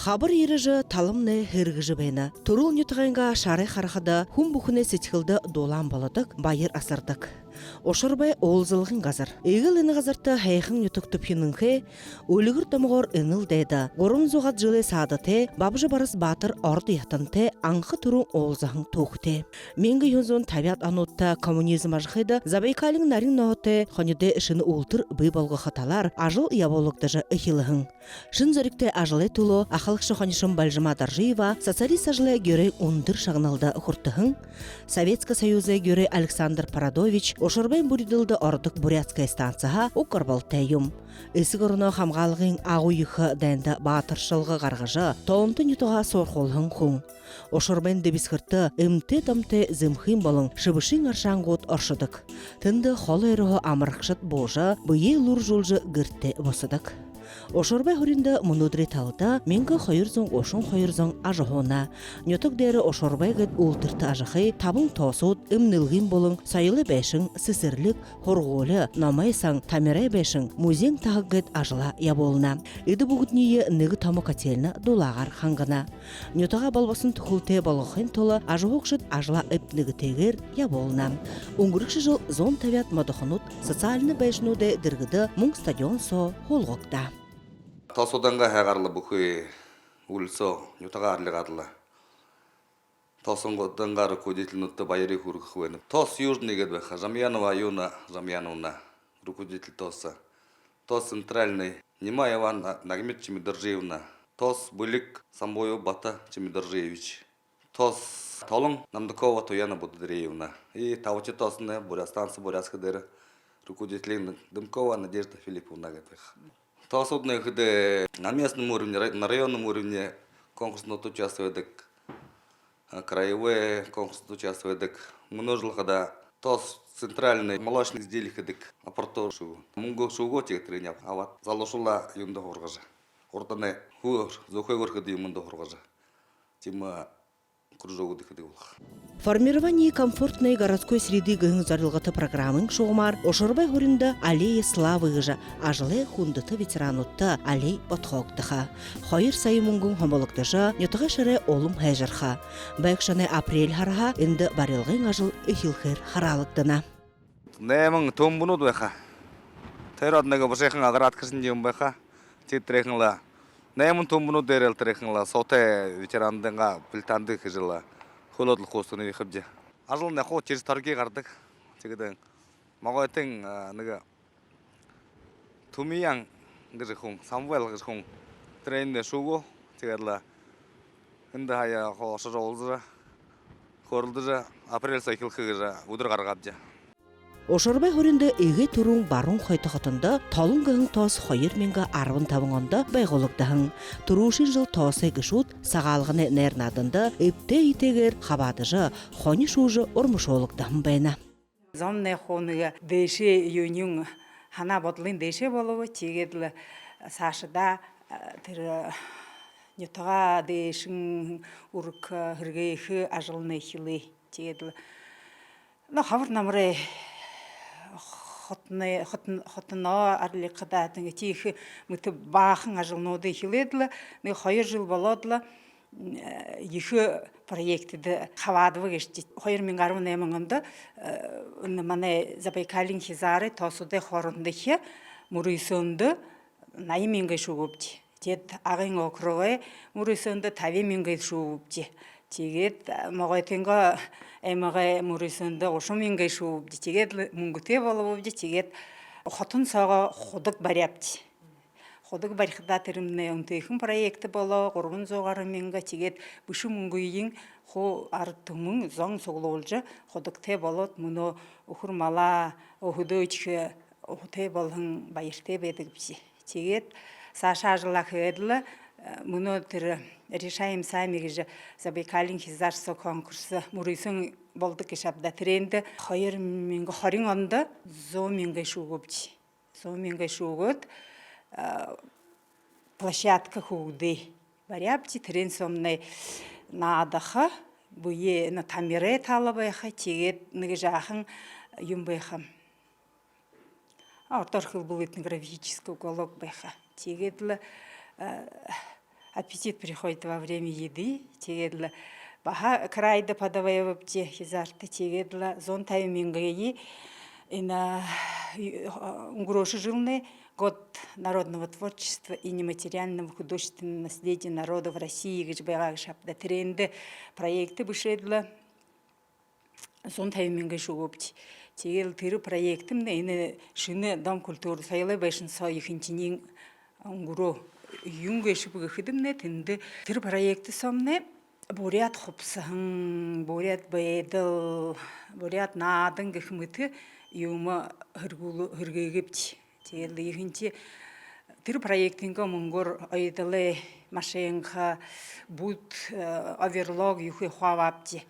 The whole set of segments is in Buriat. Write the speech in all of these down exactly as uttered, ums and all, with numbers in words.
Хабар ерэжэ, таламнай һэргэжэ байна. Түрэл нютагайнгаа шарай харахада, хүн бүхэнэй сэдьхэлдэ дулаан болодог, баяр асардаг. Ушарбай уулзалгын газар. Эгээл энэ газарта һайхан нютаг түбхинэнхэй, үльгэр домогоор энэл дайда, гурбан зуугаад жэлэй саадаатай, Бабжа Барас баатар ород яһатантай анха түрүүн уулзаһан түүхэтэй. Мянга юһэн зуун табяад онуудта коммунизм ажахыда Забайкалиин нарин нооһотой хонидой шэнэ үүлтэр бии болгохо талаар ажал ябуулагдажа эхилһэн. Шэнэ зоригтой ажалай түлөө ахалагша хонишон Бальжима Доржиева Социалист Ажалай Геройн үндэр шагналда хүртэһэн. Советскэ Союзай Герой Александр Парадович Ушарбайн бүридэлдэ ородог бурятскэ станциһаа уг гарбалтай юм. Эсэгэ ороноо хамгаалгын Агуу Ехэ дайнда баатаршалга гаргажа, тоонто нютагаа суурхуулһан хүн. Ушарбайн дэбисхэртэ эмтэй домтой Зэмхын болон Шэбэшын аршаангууд оршодог. Тэндэ холо ойроһоо амарагшад буужа, бэеэ элүүржүүлжэ гэртээ бусадаг. Ушарбай һууринда мүнөөдэрэй талада мянга хоёр зуун гушан хоёр зон ажаһууна. Нютаг дээрэ Ушарбай гээд үүлтэртэ ажахы табан ТОС-ууд: эмнэлгын болон соёлой байшан, сэсэрлиг, һургуули, номой сан, тамирай байшан, музейн таһаг гээд ажалаа ябуулна. Эдэ бүгэдэниие нэгэ томо котельно дулаагаар хангана. Нютагаа болбосон түхэлтэй болгохын тула ажаһуугшад ажалаа эб нэгэтэйгээр ябуулна. Үнгэрэгшэ жэл зуун табяад модохонууд социальна байшангуудай дэргэдэ, мүн стадион соо һуулгагдаа. ТОС-уудайнгаа һайгаар лэ бүхы үльсөө, нютагаа арилгаад лэ, ТОС-уудайнгаа руководительнүүдтэ баярые хүргэхэ байнаб. ТОС «Южный» гээд байха, Жамьянова Аюна Жамьяновна, руководитель ТОС-а. ТОС «Центральный» Нима Иван Нагмет Чимидоржиевна. ТОС «Бэлиг» Самбуев Бата Чимидоржиевич. ТОС «Толон» Намдакова Туяна Будадреевна. И табадахи ТОС-ай буря-, станция «Бурятскэ» дээрэ руководитель Дымкова Надежда Филипповна гээд байха. ТОС-ууднай гэхэдэ на местном уровне, рай-, на районном уровне конкурснуудта участвуйдаг, а, краевой конкурснуудта участвуйдаг. Мүнөө жэл хадаа ТОС «Центральный» молочные изделия хэдэг аппаратура шүүгээ. Мүнгэ шүүгээ, тиигээд тэрэниие абаад, залуушуулаа юундэ һургажа, урданай хуу зүрхөөр хэдэ юумэндэ һургажа, тиимэ кружогуудые хэдэг болохо. «Формирование комфортной городской среды» гэһэн зорилгото программын шугамаар Ушарбай һууринда «Аллея славы» гэжэ ажалай хүндэтэ ветерануудта аллей бодхоогдохо. Хоёр сая мүнгэн һомологдожо, нютагай шарай улам һайжарха. Байгша оной апрель һараһаа эндэ барилгын ажал эхилхээр хараалагдана. Найман тумбанууд байха. Тэрэ одоол нэгэ бэшэхэн оградка шэнги юм байха. Тиигээд тэрээхэн лэ, найман тумбанууд дээрэ лэ тэрээхэн лэ суутай ветерандайнгаа плитанда хэжэ лэ, хүлөөд лэ хууһан байхабди. Ажалнай хуу через торги гарадаг. Тиигээд Могойтын, а, нэгэ Тумиян гэжэ хүн, Самвел гэжэ хүн тэрээндэ шүүгээ. Тиигээд лэ эндэ һая хуу ошожо уулзажа, хөөрэлдэжэ, апрель соо эхилхэ гэжэ үдэр гаргаабди. Ушарбай һууринда эгээ түрүүн баруун хойто хотондо «Толон» гэһэн ТОС хоёр мянга арбан табан ондо байгуулагдаһан. Түрүүшын жэл ТОС-ой гэшүүд Сагаалганай найр нааданда эбтэй эетэйгээр хабаадажа, хони шүүжэ урмашуулагдаһан байна. Зомнай хуу нэгэ дээшээ юун, һанаа бодолынь дээшээ болобо, тиигээд лэ саашадаа, а, тэрэ нютагаа дээшэнь үргэхэ, һэргээхэ ажалнай эхилээ. Тиигээд лэ, ну, хабар намарай хотоной, хотон-, хотоноо арилгахада, тиигээд тиихэ мэтэ баахан ажалнуудые эхилээд лэ, нэгэ хоёр жэл болоод лэ, м, ехэ проектдэ хабаадаба гээшэбди. Хоёр мянга арбан найман ондо, э, энэ манай Забайкалиин хизаарай ТОС-уудай хоорондохи мүрысөөндэ наян мянгай шүүгээбди. Тиигээд Агын округой мүрысөөндэ табин мянгай шүүгээбди. Тиигээд, э, Могойтынгаа аймагай мүрысөөндэ гушан мянгай шүүгээбди. Тиигээд лэ мүнгэтэй болообди. Тиигээд хотон соогоо худаг баряабди. Худаг барихадаа, тэрэмнай үнэтэйхэн проект болоо, гурбан зуу гаран мянга. Тиигээд бэшэ мүнгыень хуу арад түмэн зон суглуулжа, худагтай болоод, мүнөө үхэр малаа, өөһэдөө эдихэ уһатай болоһон, баяртай байдагбди. Тиигээд саашаа ажалаа хээд лэ, э, мүнөө тэрэ «Решаем сами» гэжэ Забайкалиин хизаар соо конкурс, мүрысөөн болодог гээшэ ааб даа. Тэрээндэ хоёр мянга хорин ондо зуун мянгай шүүгээбди. Зуун мянгай шүүгээд, а, площадка хүүгэдэй баряабди, тэрээн соомнай наадаха, бэеэ, на, тамирай тала байха, тиигээд нэгэ жаахан юм байха. А, ородоор хэлэбэл этнографический уголок байха. Тиигээд лэ, а, Аппетит приходит во время еды. Тиигээд лэ баһа крайда подавай ябабди хизаарта. Тиигээд лэ зуун табин мянгые энэ, э, үнгэрөөшэ жэлнай год народного творчества и нематериального художественного наследия народов России гэжэ байгаа гээшэ ааб даа. Тэрээндэ проект бэшээд лэ зуун табин мянга шүүгээбди. Тиигээд лэ тэрэ проектмнай энэ шэнэ Дом культуры, соёлой байшан соо ехэнхинь үнгэрөө. Юун гээшэб гэхэдэмнай, тэндэ тэрэ проект соомнай буряад хубсаһан, буряад байдал, буряад наадан гэхэ мэтэ юумэ һэргүүл-, һэргээгээбди. Тиигээд лэ ехэнхи тэрэ проектынгоо мүнгөөр оёдолой машинка, бут, э, оверлок юухэ хуу абаабди.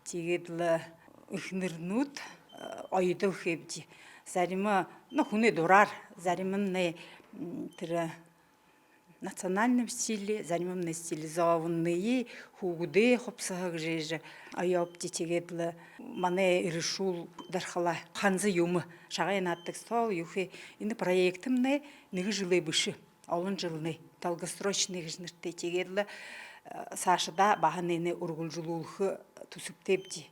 Тиигээд лэ эхэнэрнүүд, э, оёдол хээбди. Зарима, ну, хүнэй дураар, заримань, м, тэрэ национальном стиле, заримань стилизованные, хүүгэдэй хубсаһа гэжэ оёобди. Тиигээд лэ манай эрэшүүл дархалаа, ханза юумэ, шагай наададаг стол юухэ. Энэ проектмнай нэгэ жэлэй бэшэ, олон жэлнай, долгосрочный гэжэ нэрэтэй. Тиигээд лэ, э, саашадаа баһа энээнээ үргэлжэлүүлхэ түсэбтэйбди.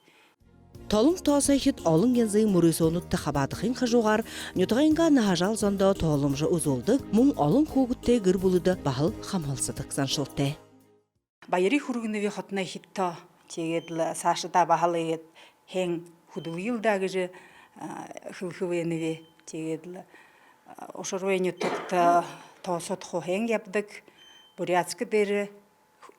Толон тоосойхид олон янзын мүрысөөнүүдтэ хабаадахын хажуугаар нютагайнгаа наһажаал зондо тооломжо үзүүлдэг, мүн олон хүүгэдтэй гэр бүлэдэ баһал хамһалсадаг заншалтай. Баярые хүргэнэб хотонойхидтоо, тиигээд лэ саашадаа баһал иигээд һайн хүдэлыел даа гэжэ, а, хэлэхэ байнаб. Тиигээд лэ, а, Ушарбайн нютагта тоосоод хуу һайн ябадаг, буряадска дээрэ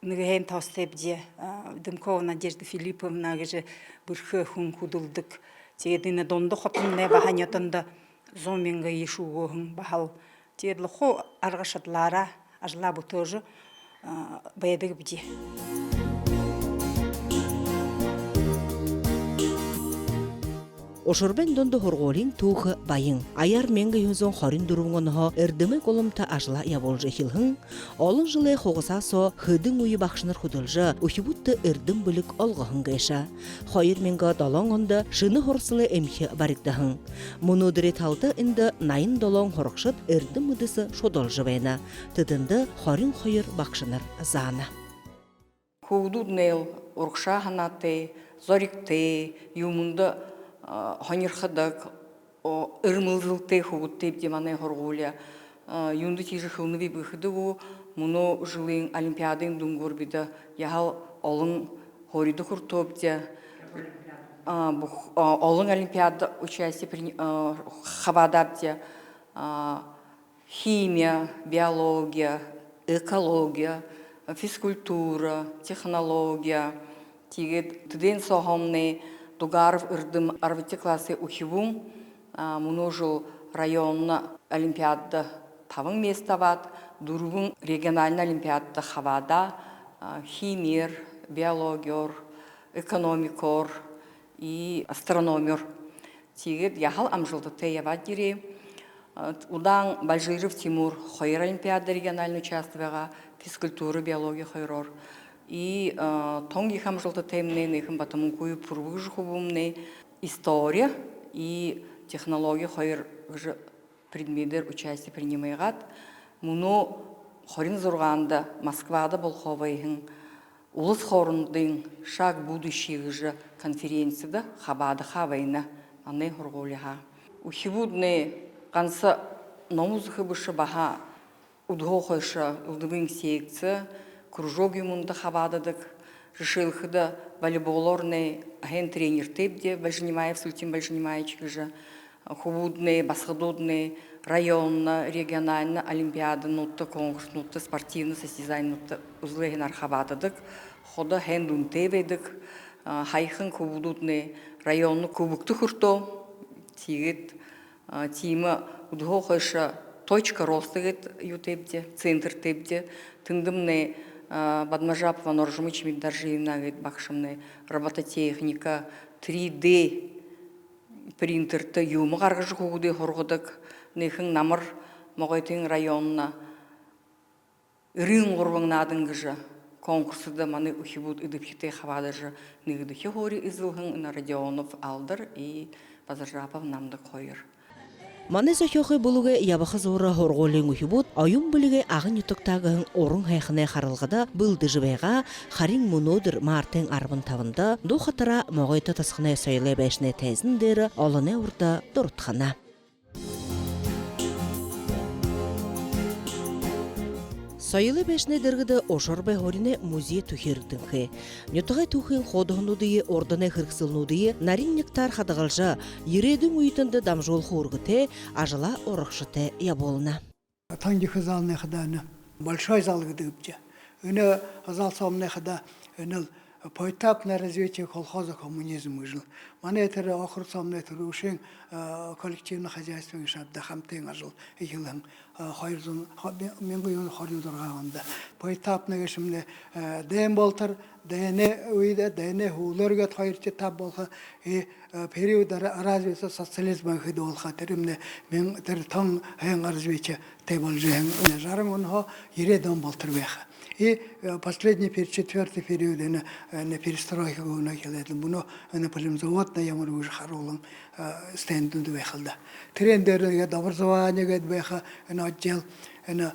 нэгэ һайн тоостойбди, а, Дымкова Надежда Филипповна гэжэ бэрхэ хүн хүдэлдэг. Тиигээд энэ дунда хотомнай баһа нёдондо зуун мянгые шүүгээһэн баһал. Тиигээд лэ хуу арга шадалаараа ажалаа бүтээжэ, а, байдагбди. Ушарбайн дунда һургуулиин түүхэ баян. Аяар мянга юһэн зуун хорин дүрбэн онһоо эрдэмэй гуламта ажалаа ябуулжа эхилһэн. Олон жэлэй хугасаа соо хэдэн үе багшанар хүдэлжэ, үхибүүдтэ эрдэм бэлиг олгоһон гээшэ. Хоёр мянга долоон ондо шэнэ һуралсалай эмхи баригдаһан. Мүнөөдэрэй талада эндэ наян долоон һурагшад эрдэм мэдэсэ шудалжа байна. Тэдэндэ хорин хоёр багшанар заана. Хүүгэдүүднай урагшаа һанаатай, зоригтой, юумэндэ, а, һонирходог, о, эрмэлзэлтэй хүүгэдтэйбди манай һургуули. А, юундэ тиижэ хэлэнэбиб гэхэдэ, мүнөө жэлэй олимпиадын дүнгөөр бидэ яһала олон һуурида хүртөөбди. А, бүхэ, а, олон олимпиадада участие прини-, а, хабаадаабди. А, химия, биология, экология, физкультура, технология. Тиигээд тэдэн сооһоомнай Дугаров Эрдэм арбадахи классай үхибүүн, а, мүнөө жэл районно олимпиадада табан место абаад, дүрбэн региональна олимпиадада хабаадаа, а, химиеэр, биологиёор, экономикоор и астрономиёор. Тиигээд яһала амжалтатай ябаад ерээ. Э, удаан Бальжиров Тимур хоёр олимпиадада региональна участвовал байгаа, физкультура, биология хоёроор. И, э, тон ехэ амжалтатаймнай Нэхэн Батомункуев Пурбо гэжэ хүбүүмнай история и технология хоёр гэжэ предметээр участие принимайгаад, мүнөө хорин зургаанда Москвада болохоо байһан улас хоорондын «Шаг в будущее» гэжэ конференцида хабаадахаа байна манай һургуулиһаа. Үхибүүднай ганса ном үзэхэ бэшэ, баһа үдэһөө хойшо элдэбын секци, кружок юумэндэ хабаададаг. Жэшээлхэдэ, волейболоорнай һайн тренертэйбди, Бальжинимаев Султим Бальжинимаевич гэжэ. Хүбүүднай, басагадууднай районно, региональна олимпиадануудта, конкурснуудта, спортивна состязанинуудта үзэлэй һайнаар хабаададаг. Ходо һайн дүнтэй байдаг. А, һаяхан хүбүүднай районно кубокто хүртөө. Тиигээд, а, тиимэ үдэһөө хойшо «Точка роста» гээд юутэйбди, центртэйбди. Тэндэмнай, а, Бадмажапова Норжима Чимитдоржиевна гээд багшамнай робототехника, три дэ принтертэй юумэ гаргажа, хүүгэдые һургадаг. Нэхэн намар Могойтын районно «Эрын гурбан наадан» гэжэ конкурсда манай үхибүүд эдэбхитэй хабаадажа, нэгэдэхи һуури эзэлһэн, энэ Родионов Алдар и Базаржапов Намдаг хоёр. Манай зохёохы бүлэгэй ябаха зуура һургуулиин үхибүүд «Оюун бэлигэй Агын нютагтаа» гэһэн уран һайханай харалгада бэлдэжэ байгаа. Харин мүнөөдэр, мартын арбан табанда, Дуу хатараа Могойто тосхоной соёлой байшанай тайзан дээрэ олоной урда дурадхана. Соёлой байшанай дэргэдэ Ушарбай һууринай музей түхеэрэгдэнхэй. Нютагай түүхын хуудаһануудые, урданай хэрэгсэлнүүдые нарин нягтаар хадагалжа, ерээдүйн үетэндэ дамжуулха үүргэтэй, ажалаа урагшатай ябуулна. Тон ехэ залнай хадаа энэ большой зал гэдэг бэзэ. Энэ зал соомнай хадаа энэл поэтапное развитие колхоза коммунизм гэжэл. Манай тэрэ округ соомнай түрүүшын, э, коллективно-хозяйственный шатада хамтын ажал эхилһэн, э, хоёр зуун, хо-, мянган юһэн зуун хорин зургаан ондо. Поэтапно гээшэмнай, э, дайн болотор, дайнай үедэ, дайнай һүүлээр гээд хоёр этап болохо, и, э, период ра-, развития социализма гэхэдэ болохо, тэрэмнай мин-, тэрэ тон һайн развитие тээ болжо һэн, жаран онһоо ерээд он болотор байха. И, э, последний пер-, четвёртый период энэ, э, энэ перестройка гүнэ хэлээд, мүнөө энэ племзаводнай ямар үжэ харуулан, э, стендүүд байхал даа. Тэрээн дээрэ гээд образование гээд байха, энэ отдел, энэ,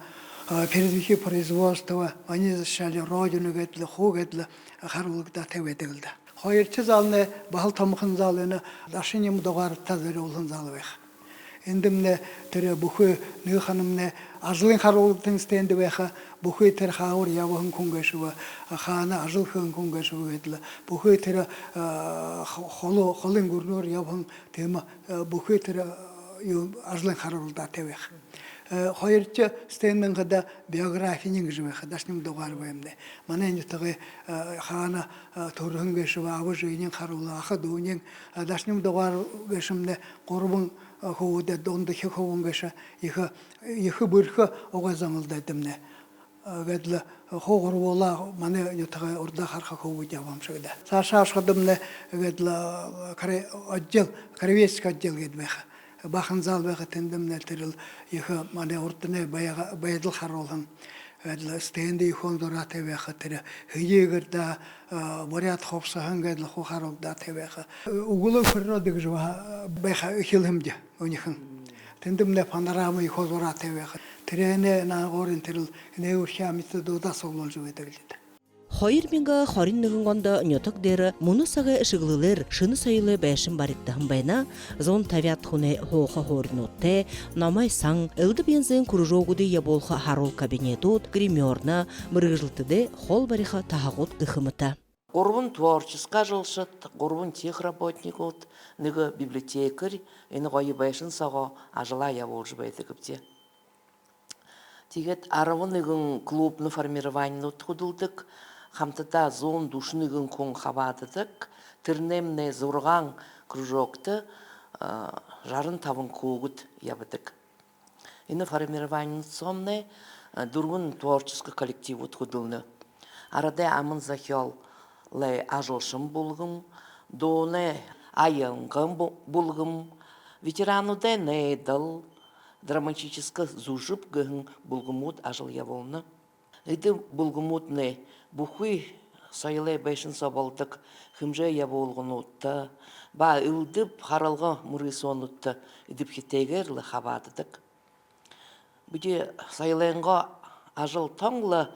э, передвижки производства, они защищали Родину гээд лэ, хуу гээд лэ харуулагдаатай байдаг лэ даа. Хоёрдохи залнай баһал томохон зал, энэ дашаним дугаарта зорюулһан зал байха. Эндэмнай тэрэ бүхы нэгэ ханамнай ажалынь харуулагдана, стенд байха, бүхы тэрэ хаагуур ябаһан хүн гээшэб, хаана ажал хэһэн хүн гээшэб гээд лэ, бүхы тэрэ, э, хо-, холо-, холын гүрэнөөр ябаһан тиимэ, э, бүхы тэрэ, э, юу, ажалынь харуулагдаатай байха. Э, хоёрдохи стендын хадаа биографиинь гэжэ байха, дашаним дугаар баймнай. Манай нютагай, э, хаана, э, түрэһэн гээшэб, аба эжынь харуулаа, аха дүүнь, э, дашаним дугаар гээшэмнай гурбан, э, хүбүүдэй дундахи хүбүүн гээшэ ехэ, ехэ бэрхэ угай зон лэ даа эдэмнай. Э, гээд лэ хуу гурбуулаа манай нютагай урдаа хараха хүбүүд ябаһан шэг даа. Саашаа ошоходомнай гээд лэ, э, кра-, отдел, краеведческий отдел гээд байха. Баахан зал байха, тэндэмнай тэрэл ехэ манай урданай байга-, байдал харуулһан. Гээд лэ стенд ехэ зураатай байха, тэрэ һэеы гэр даа, э, буряад хубсаһан гээд лэ хуу харуулагдаатай байха. Э, үглөө природа гэжэ ба-, байха эхилһэн юм даа, үнэхэн. Тэндэмнай панорама ехэ зураатай байха. Тэрээнэй наагуурынь тэрэл нэгэ үрхи амитадуудаа суглуулжа байдаг лэ даа. Хоёр мянга хорин нэгэн ондо нютаг дээрэ мүнөө сагай шэглэлээр шэнэ соёлой байшан баригдаһан байна. Зуун табяад хүнэй һууха һууринуудтай, номой сан, элдэб янзын кружогуудые ябуулха һаруул кабинедүүд, гримёрна, мэргэжэлтэдэй хоол бариха таһагууд гэхэ мэтэ. Гурбан творческа ажалшад, гурбан техработникууд, нэгэ библиотекарь энэ гоё байшан соогоо ажалаа ябуулжа байдагбди. Тиигээд арбан нэгэн клубна формированинууд хүдэлдэг, хамтадаа зуун дүшэн нэгэн хүн хабаададаг, тэрэнэймнай зургаан кружогто, а, жаран табан хүүгэд ябадаг. Энэ формированинууд соомнай, а, дүрбэн творческа коллективууд хүдэлнэ. Арадай аман зохёолой «Ажалшан» бүлгэм, дуунай «Аянган» бү-, бүлгэм, ветерануудай «Найдал», драматическа «Зүжэг» гэһэн бүлгэмүүд ажал ябуулна. Эдэ бүлгэмүүднай бүхы соёлой байшан соо болодог хэмжээ ябуулгануудта ба элдэб харалга мүрысөөнүүдтэ эдэбхитэйгээр лэ хабаададаг. Бидэ соёлойнгоо ажал тон лэ,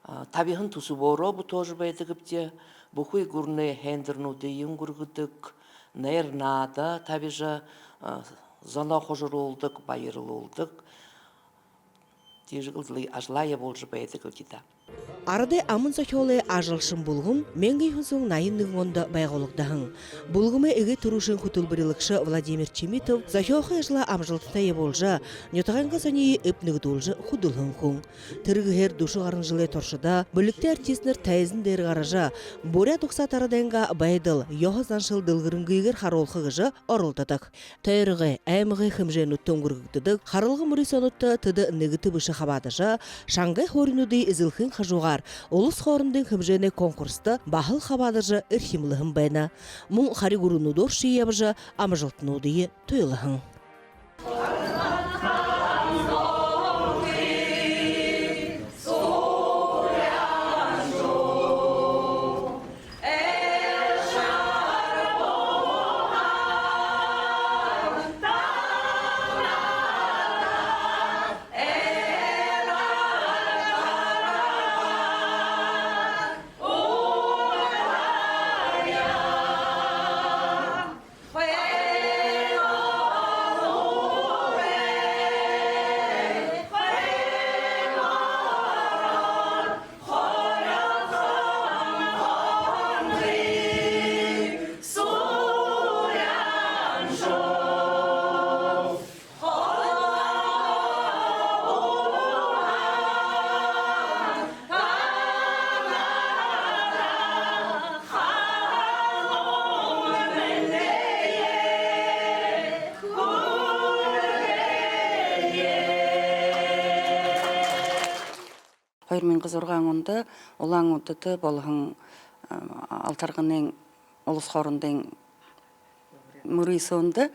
а, табиһан түсэбөөрөө бүтээжэ байдагбди. Бүхы гүрэнэй һайндэрнүүдые үнгэргэдэг, найр наада табижа, а, зоноо хужаруулдаг, баярлуулдаг. Тиижэ гэлэй ажалаа ябуулжа байдаг лэ даа. Арадай аман зохёолой «Ажалшан» бүлгэм мянга юһэн зуун наян нэгэн ондо байгуулагдаһан. Бүлгэмэй эгээ түрүүшын хүтэлбэрилэгшэ Владимир Чимитов зохёохы ажалаа амжалтатай ябуулжа, нютагайнгаа зониие эб нэгэдүүлжэ хүдэлһэн хүн. Тэрэ гэһээр дүшэ гаран жэлэй туршада бэлигтэй артистнар тайзан дээрэ гаража, буряад угсаата арадайнгаа байдал, ёһо заншал дэлгэрэнгыгээр харуулха гэжэ оролдодог. Тойрогой, аймагай хэмжээнүүдтэ үнгэргэгдэдэг харалга мүрысөөнүүдтэ тэдэ нэгэтэ бэшэ хабаадажа, шангай һууринуудые эзэлхын хажуугаар улас хоорондын хэмжээнэй конкурста баһал хабаадажа эрхимлэһэн байна. Мүн хари гүрэнүүдээршье ябажа, амжалтануудые туйлаһан. Хоёр мянга зургаан ондо Улаан-Үдэдэ болоһон, а, Алтарганын улас хоорондын мүрысөөндэ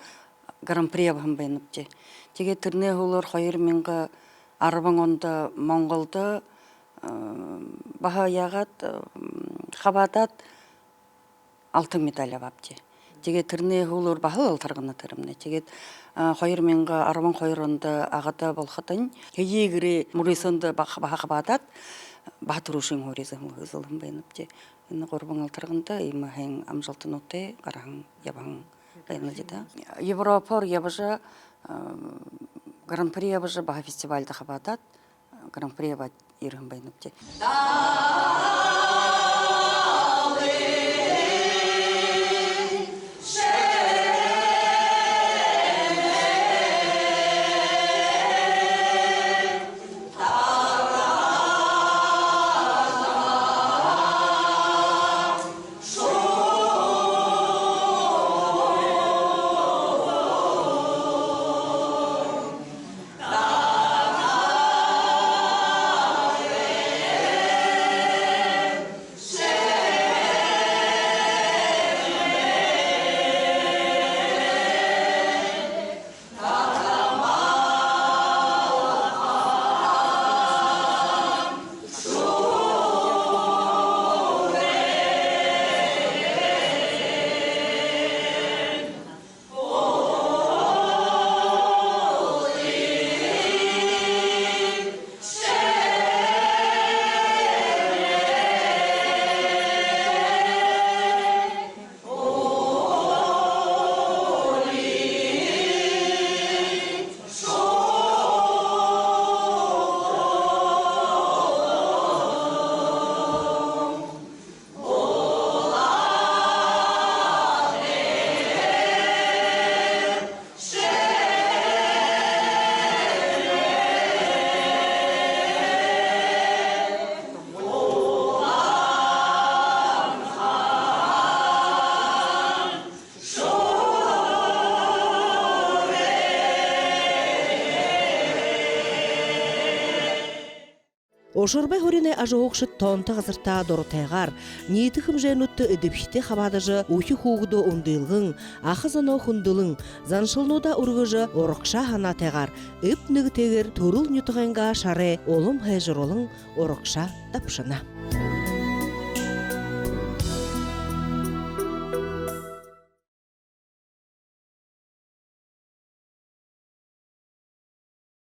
гран-при абаһан байнабди. Тиигээд тэрэнэй һүүлээр хоёр мянга арбан ондо Монголдо, а, баһа яагаад, а, хабаадаад, алтан медаль абаабди. Тиигээд тэрэнэй һүүлээр баһал Алтаргана тэрэмнай. Тиигээд, а, хоёр мянга арбан хоёр ондо Агада болоходонь, һэеы гэрэй мүрысөөндэ баһа, баһа хабаадаад, баһа түрүүшын һуури эзэлһэн, эзэлһэн байнабди. Энэ гурбан Алтарганда иимэ һайн амжалтануудтай гараһан, ябаһан байнал даа. Европоор ябажа, а, гран-при абажа, баһа фестивальда хабаадаад, гран-при абаад ерэһэн байнабди. Ушарбай һууринай ажаһуугшад тоонто газартаа дуратайгаар, ниитэ хэмжээнүүдтэ эдэбхитэй хабаадажа, үхи хүүгэдээ үндылгэн, аха зоноо хүндэлэн, заншалнуудаа үргэжэ, урагшаа һанаатайгаар, эб нэгэтэйгээр түрэл нютагайнгаа шарай улам һайжаруулан, урагшаа дабшана.